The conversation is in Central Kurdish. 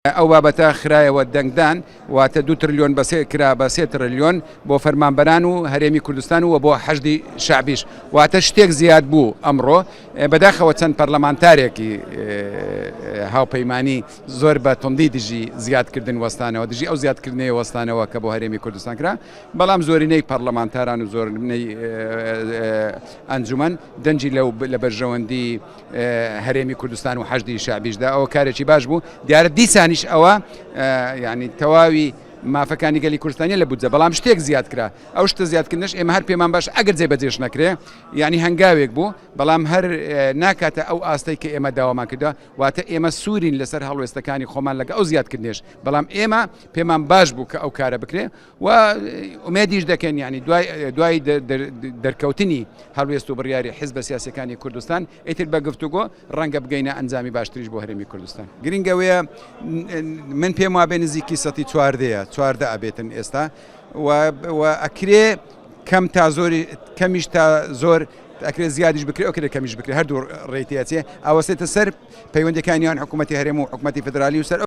ئەو بابەتە خرایەوە دەنگدان، واتە دوو ترلیۆن بە سێ کرا بە سێ ترلیۆن بۆ فەرمانبەران و هەرێمی کوردستان و بۆ حەشدی شەعبیش، واتە شتێک زیاد بوو ئەمڕۆ، بەداخەوە چەند پەرلەمانتارێکی هاوپەیمانی زۆر بە توندی دژی زیادکردن وەستانەوە، دژی ئەو زیادکردنەیە وەستانەوە کە بۆ هەرێمی کوردستان کرا، بەڵام زۆرینەی پەرلەمانتاران و زۆرینەی ئەنجومەن دەنگی لەو لە بەرژەوەندی هەرێمی کوردستان و حەشدی شەعبیشدا ئەوە کارێکی باش بوو دیارە دیسانیش ئەوە یعنی تەواوی مافەکانی گەلی کوردستانیە لە بودجە بەڵام شتێک زیاد کرا ئەو شتە زیادکردنش ئێمە هەر پێمان باش ئەگەر جێبەجێش نەکرێ یعنی هەنگاوێک بوو بەڵام هەر ناکاتە ئەو ئاستەی کە ئێمە داوامان کردووە واتە ئێمە سوورین لەسەر هەڵوێستەکانی خۆمان لەگە ئەو زیادکردنێش بەڵام ئێمە پێمان باش بوو کە ئەو کارە بکرێ و ئومێدیش دەکەین یانی دوای دوای دەرکەوتنی هەڵوێست و بڕیاری حیزبە سیاسیەکانی کوردستان ئیتر بە گفتوگۆ ڕەنگە بگەینە ئەنجامی باشتریش بۆ هەرێمی کوردستان. گرنگ ئەوەیە من پێم وابێ نزیکی سەتی چواردەیە چواردە ئەبێتن ئێستا و ئەکرێ کەم تا زۆری کەمیش تا زۆر ئەکرێ زیادیش بکرێ ئەکرێ کەمیش بکرێ هەردوو ڕێی تێچێ ئەوەسێتە سەر پەیوەندەکانیان حکوومەتی هەرێم و حکوومەتی فدرالی و سەر.